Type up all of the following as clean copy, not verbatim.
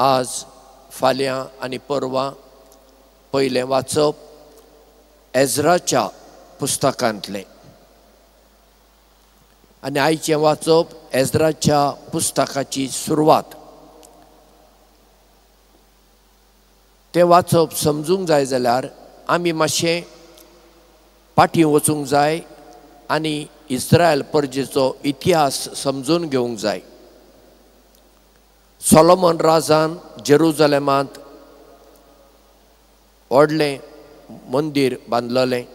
आज, फाल्यां आनी परवां पयलें वाचप एज्राच्या पुस्तकांतलें आनी आयचें वाचप एज्राच्या पुस्तकाची सुरवात. तें वाचप समजूंक जाय जाल्यार आमी मातशें फाटीं वचूंक जाय आनी इस्रायल परजेचो इतिहास समजून घेवंक जाय. सोलोमन राजान जेरुजलेमांत व्हडलें मंदीर बांदलेलें.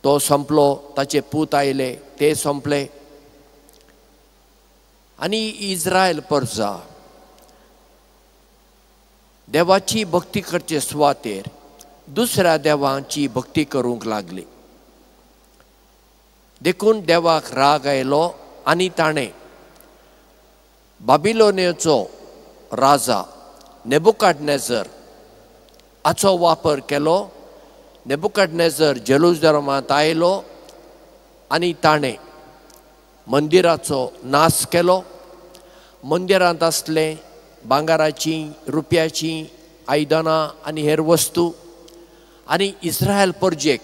तो सोंपलो, ताचे पूत आयले, ते सोंपले आनी इस्रायल परजा देवाची भक्ती करचे सुवातेर दुसऱ्या देवांची भक्ती करूंक लागली. देखून देवाक राग आयलो आनी ताणें बाबिलोनियाचो राजा नेबुकाडनेजर हाचो वापर केलो. नेबुकाडनेजर जेरुजलेमांत आयलो आनी ताणें मंदिराचो नाश केलो. मंदिरांत आसले भांगराचीं, रुप्याचीं आयदनां आनी हेर वस्तू आनी इस्रायल परजेक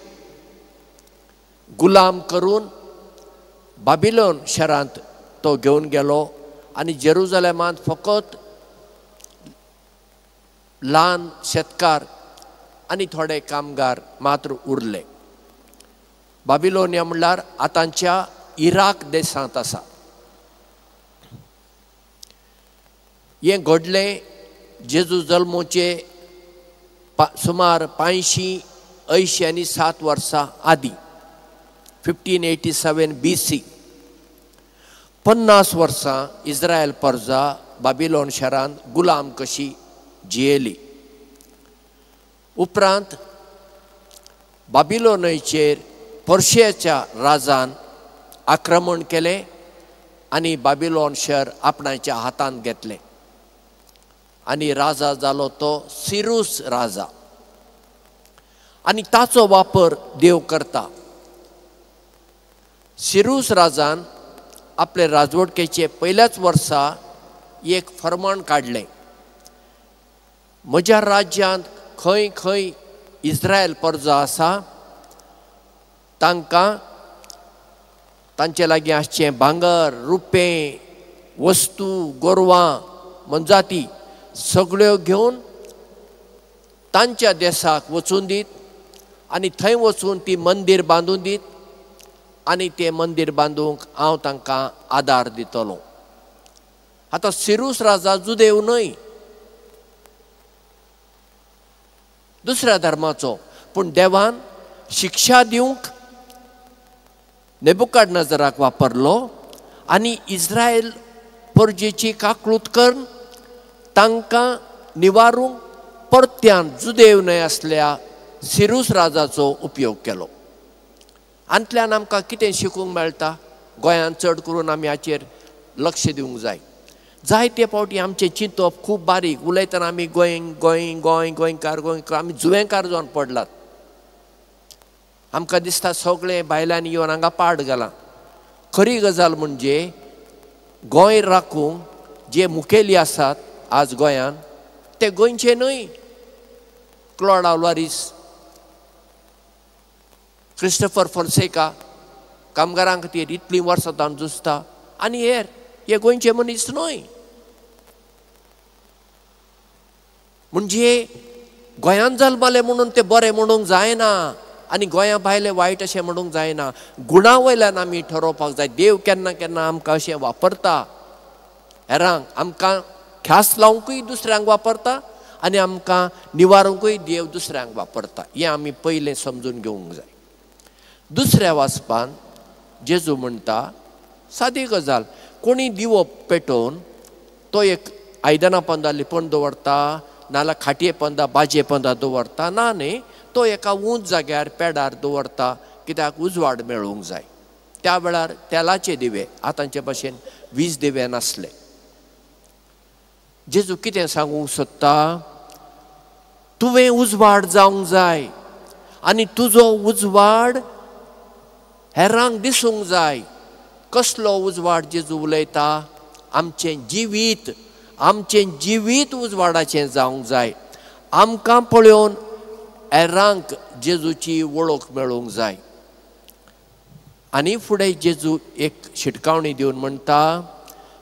गुलाम करून बाबिलोन शहरांत तो घेवन गेलो आनी जेरुजलेमांत फकत ल्हान शेतकार आनी थोडे कामगार मात्र उरले. बाबिलोनिया म्हणल्यार आतांच्या इराक देशांत आसा. हें घडलें जेजू जल्मोचे सुमार 587 आनी 7 वर्सां आदीं, 1587 BC. 50 वर्सां इस्रायल परजा बाबिलोन शहरांत गुलाम कशी जियेली. उपरांत बाबिलोनाचेर पर्शियाच्या राजान आक्रमण केलें आनी बाबिलोन शहर आपणाच्या हातांत घेतलें आनी राजा जालो तो सिरूस राजा आनी ताचो वापर देव करता. सिरूस राजान आपले राजवटकेचे पयल्याच वर्सा एक फर्मान काडलें, म्हज्या राज्यांत खंय खंय इस्रायल परजा आसा तांकां तांचे लागीं आसचें भांगर, रुपें, वस्तू, गोरवां, मनजाती सगळ्यो घेवन तांच्या देशाक वचून दीत आनी थंय वचून ती मंदीर बांदून दीत आनी तें मंदीर बांदूंक हांव तांकां आदार दितलो. आतां सिरूस राजा जुदेव न्हय, दुसऱ्या धर्माचो, पूण देवान शिक्षा दिवंक नेबुकाडनेजराक वापरलो आनी इस्रायल परजेची काकळूत करून तांकां निवारूंक परत्यान जुदेव न्हय आसल्या सिरूस राजाचो उपयोग केलो. आंतल्यान आमकां कितें शिकूंक मेळटा? गोंयांत चड करून आमी हाचेर लक्ष दिवंक जाय. जायते फावटी आमचें चिंतप खूब बारीक. उलयतना आमी गोंय गोंय गोंय गोंयकार गोंयकार, आमी जुवेंकार जावन पडलात. आमकां दिसता सगळें भायल्यान येवन हांगा पाड घालां. खरी गजाल म्हणजे गोंय राखूंक जे मुखेली आसात आज गोंयांत ते गोंयचे न्हय. क्लॉड आल्वारीस, क्रिस्टफर फोन्सेका कामगारां खातीर इतलीं वर्सां ताण झुजता आनी हेर, हे गोंयचे मनीस न्हय. म्हणजे गोंयांत जल्मले म्हणून ते बरे म्हणूंक जायना आनी गोंया भायले वायट अशें म्हणूंक जायना. गुणा वयल्यान आमी ठरोवपाक जाय. देव केन्ना केन्ना आमकां अशें वापरता, हेरांक आमकां ख्यास लावंकूय दुसऱ्यांक वापरता आनी आमकां निवारूंकूय देव दुसऱ्यांक वापरता. हें आमी पयलें समजून घेवंक जाय. दुसऱ्या वाचपान जेजू म्हणटा सादी गजाल, कोणी दिवो पेटोवन तो एक आयदनां पोंदा लिपोवन दवरता, नाल्यार खाटये पोंदा बाजे पोंदा दवरता ना न्ही, तो एका उंच जाग्यार पेडार दवरता, कित्याक उजवाड मेळूंक जाय. त्या वेळार तेलाचे दिवे, आतांचे भाशेन वीज दिवे नासले. जेजू कितें सांगूंक सोदता? तुवें उजवाड जावंक जाय आनी तुजो उजवाड हेरांक दिसूंक जाय. कसलो उजवाड जेजू उलयता? आमचें जिवीत, आमचें जिवीत उजवाडाचें जावंक जाय. आमकां पळोवन हेरांक जेजूची वळख मेळूंक जाय. आनी फुडें जेजू एक शिटकावणी दिवन म्हणटा,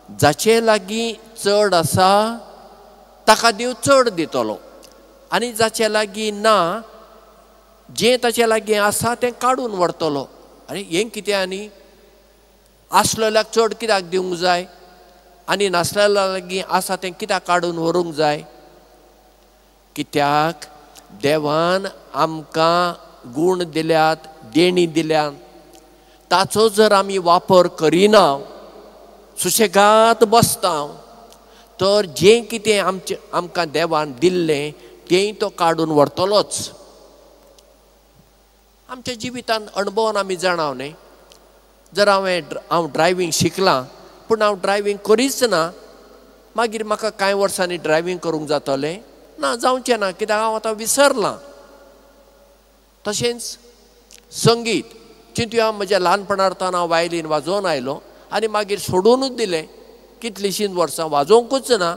जाचे लागीं चड आसा ताका देव चड दितलो आनी जाचे लागीं ना, जें ताचे लागीं आसा तें काडून व्हरतलो. आनी हें कितें? आनी आसलेल्याक चड कित्याक दिवंक जाय आनी नासलेल्या लागीं आसा तें कित्याक काडून व्हरूंक जाय? कित्याक देवान आमकां गूण दिल्यात, देणी दिल्यात, ताचो जर आमी वापर करिना, सुशेगाद बसता, तर जें कितें आमचें आमकां देवान दिल्लें तेंय तो काडून व्हरतलोच. आमच्या जिवितान अणभवान आमी जाणाव न्ही. जर हांव ड्रायव्हींग शिकलां पूण हांव ड्रायव्हींग करीच ना, मागीर म्हाका कांय वर्सांनी ड्रायव्हींग करूंक जातलें ना? जावचें ना, कित्याक हांव आतां विसरलां. तशेंच संगीत चिंतुया, म्हज्या ल्हानपणार हांव वायलीन वाजोवन आयलो आनी मागीर सोडूनच दिलें, कितलींशींच वर्सां वाजोवंकूच ना.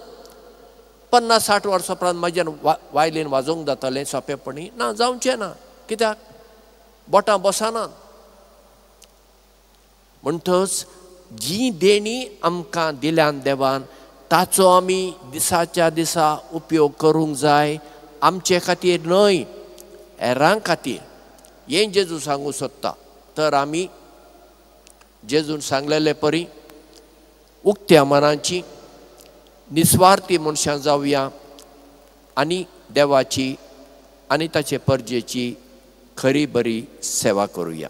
50-60 वर्सां उपरांत म्हज्यान वायलीन वाजोवंक जातलें सोंपेपणी? ना, जावचें ना, कित्याक बोटां बसनात. म्हणटच जी देणी आमकां दिल्यान देवान ताचो आमी दिसाच्या दिसा उपयोग करूंक जाय, आमचे खातीर न्हय, हेरां खातीर. हें जेजू सांगूंक सोदता. तर आमी जेजून सांगलेले परी उक्त्या मनाची निस्वार्थी मनशां जावया आनी देवाची आनी ताचे परजेची खरी बरी सेवा करुया.